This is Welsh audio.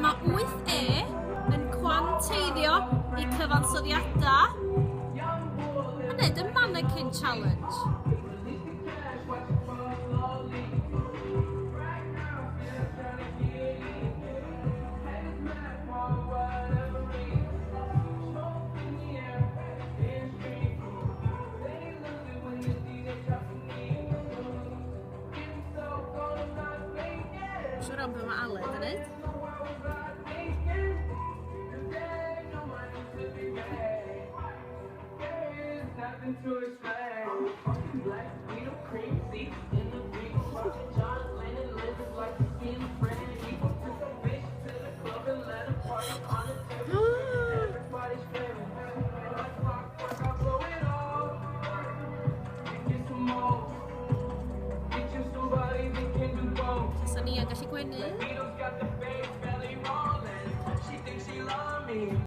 Thema 8E yn cwanteiddio eu cyfansoddiadau a wneud y Mannequin Challenge. Siwr am be mae Aled yn neud. Fysa ni yn gallu gwenu.